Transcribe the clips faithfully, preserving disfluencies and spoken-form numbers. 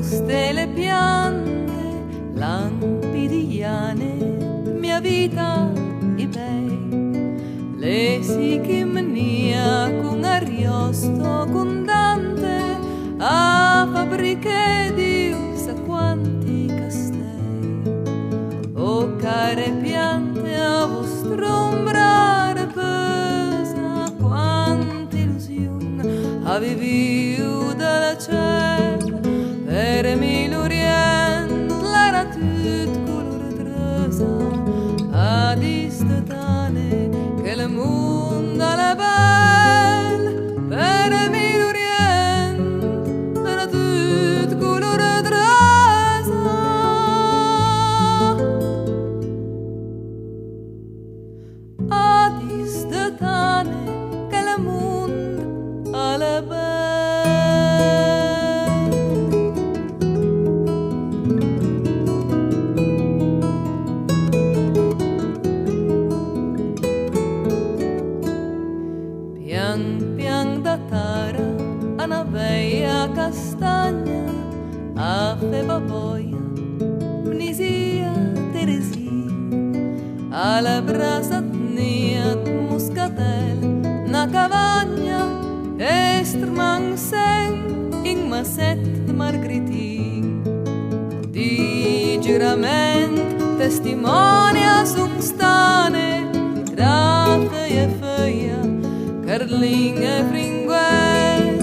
Stele piante, lampi di jane, mia vita i pei. Lesi chi mnìa con Ariosto, con Dante, a fabriché Diu sa quanti castei. O care piante, a vostra ombra repeusa, quanta illusion a vivìu da la cel. Per mi l'Orient l'era tut color d'reusa, a dis de tane che le mond al è bel. Per mi l'Orient l'era tut color d'reusa, a dis de tane che le mond al è bel. Pian pian da tara a na veia castagna a feva vòia, mnisìa Teresin. A la brasa tnìa ëd moscatèl na cavagna, e strman sen un masset ëd margritin. Di giurament, testimòni a son stane, tra feuja e feuja, carlin e fringuèl,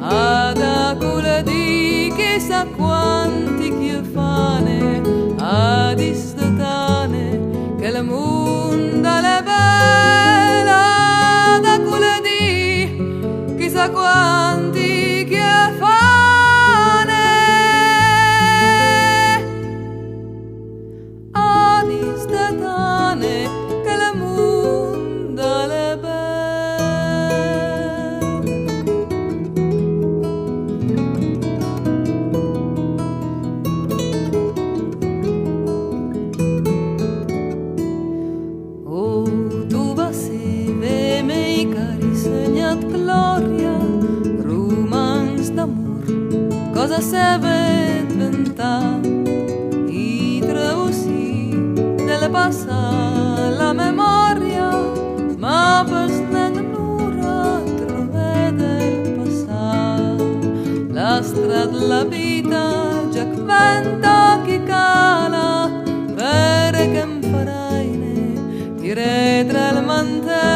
a da col dì chissà quanti chi fane, a dis de tane che le mond al è bel, a da col dì chissà quanti chi fane, a dis de tane che le mond al è bel. O dov'a seve, mei cari, seugn ëd glòria, romans d'amor, còsa seve dventà? I treuvo sì nel passà la memòria, ma pes nen n'ora treuve del passà. La strada dla vita già cventa chi cala, vere che m'faraine tiré tra ël mantel.